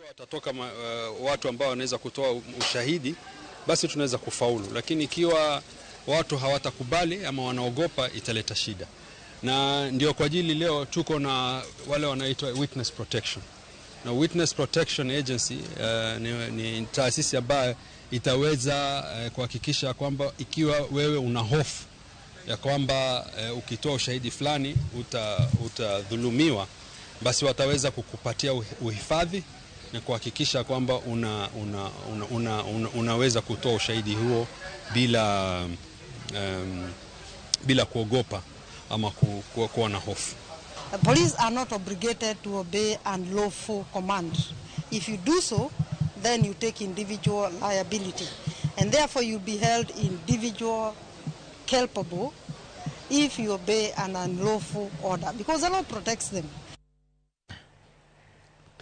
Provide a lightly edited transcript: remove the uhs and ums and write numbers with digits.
Ikiwa watatoka watu ambao wanaweza kutoa ushahidi, basi tunaweza kufaulu, lakini ikiwa watu hawatakubali ama wanaogopa, italeta shida. Na ndio kwa ajili leo tuko na wale wanaitwa witness protection. Na Witness Protection Agency ni taasisi ambayo itaweza kuhakikisha kwamba ikiwa wewe una hofu ya kwamba ukitoa ushahidi fulani utadhulumiwa, basi wataweza kukupatia uhifadhi na kuhakikisha kwamba unaweza kutoa ushahidi huo bila kuogopa ama kuwa na hofu. The police are not obligated to obey unlawful command. If you do so, then you take individual liability, and therefore you'll be held individual culpable if you obey an unlawful order, because the law protects them.